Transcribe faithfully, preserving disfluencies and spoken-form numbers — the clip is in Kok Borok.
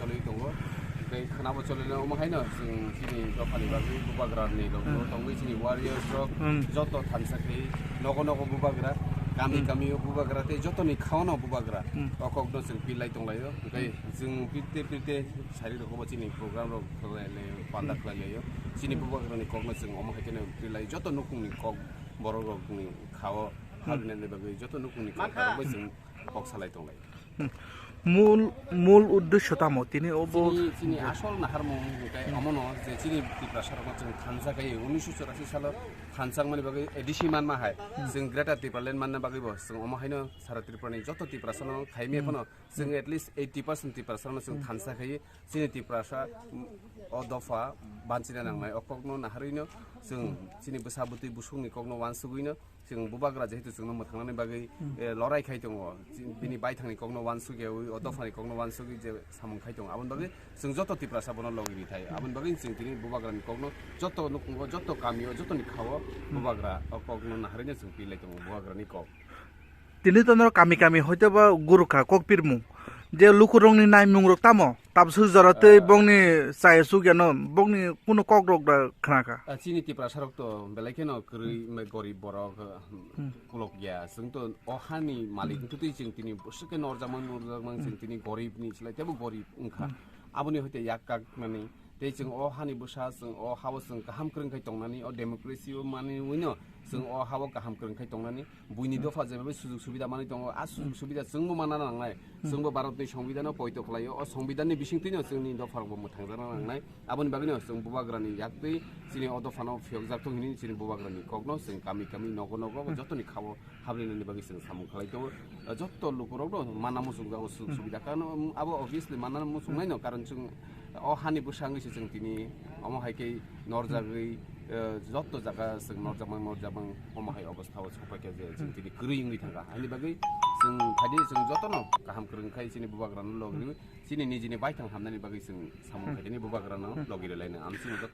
Choli tongo. Tei khwnabo choli no omo haino chwng chini dophani bagwi bubagra ni rok no Hmm. tongwi chini warriors rok Hmm. joto thansa khe nogo nogo bubagra, kami Hmm. kami o bubagra tei joto ni khao no bubagra. Hmm. O kok no chwng pilai tong laio. Tei Hmm. chwng pirte pirte sari rok bo chini program rok khlai laio, panda Hmm. khlai laio. Chini Hmm. bubagra ni kok no chwng omo hai khe no pilai joto nukhung ni kok borok rok ni khao Hmm. habinani bagwi joto nukhung ni kok rok bai chwng kok salai tong lai. Hmm. Mul, mul uddesho tamo tini obo? Chini, chini asol naharmung hwnkhe Hmm. omono je chini Tiprasa rokno chwng thansa khai unisho chorasi salo thansa mani bagwi A D C manma hai Hmm. chwng Greater Tipraland manna bagwi bo chwng omo haino sara Tripura ni joto Tiprasa no khaimya Hmm. phano chwng Hmm. at least eighty percent Tiprasa no chwng Hmm. thansa khai chini Tiprasa, mm, o dopha banchina Hmm. nangnai o kokno naharwino chwng Hmm. chini bwsa bwtwi busungni kokno wansugwino chwng bubagra jehetu chwngno mwthangnani bagwi, Hmm. eh, lorai khai tongo. Chi-, bini baithangni kokno wansugwi, o dophani kokno wansugwi je samung khai tongo. Aboni bagwi chwng joto Tiprasa bono logi rithai. Aboni bagwi chwng tini bubagrani kokno joto nukhungo, joto kamio, jotoni khao Hmm. bubagra o kokno naharwino chwng pilai tongo, bubagrani kok. Tini to norok kami kami hoito ba gurukha kok pirmung. Je lukurokni naimung rok tamo? Tabswk jora tei Ah. bongni chaya suk yano, bongni kuno kok rok da khna kha. Ah, chini Tiprasa rok to belai kheno kwrwi, Hmm. mai gorib borok, ah, Hmm. kulok ya. Chwng to o hani malik Hmm. wngtwi chwng tini bwswk khe norjakmang, norjakmang, Hmm. chwng tini gorib ni slai teibo gorib wngkha. Hmm. Aboni hoite yak kak mani tei chwng o hani bwsa, chwng o hao chwng kaham kwrwng khai tongnani, o democracy o manwi no chwng Hmm. o hao kaham kwrwng khai tongnani. Buini Hmm. dopha jebabai sujug subida manwi tongo, a sujug Hmm. subida chwngbo manna nangnai. Hmm. Chwngbo Bharatni Songbidanno poito khlaio, o Songbidanni bisingtwino chwngni dopharokbo mwthangjakna Hmm. nangnai. Aboni bagwino chwng bubagrani yaktwi chini o dophano phiyokjak thung hwnwi chini bubagrani kokno chwng kami kami nogo nogo Hmm. jotoni khao habrinani bagwi chwng samung khlai tongo. Jotto lukurokno manna muchungjago sujug Hmm. subida. Karon abo obviously manna muchungnaino, Hmm. karon chwng o hani bwsa wngwi se chwng tini omo hai khe norjagwi, eh, jotto jaga chwng norjakmang, norjakmang omo hai obostha o sopai kha je chwng Hmm. tini kwrwi wngwi thangkha. Haini bagwi chwng phaidi chwng jotono kaham kwrwng khai chini bubagrano logi Hmm. rwi chini nijini baithang hamnani bagwi chwng samung Hmm. khai tini bubagrano Hmm. logi rwlaino. Amsini joto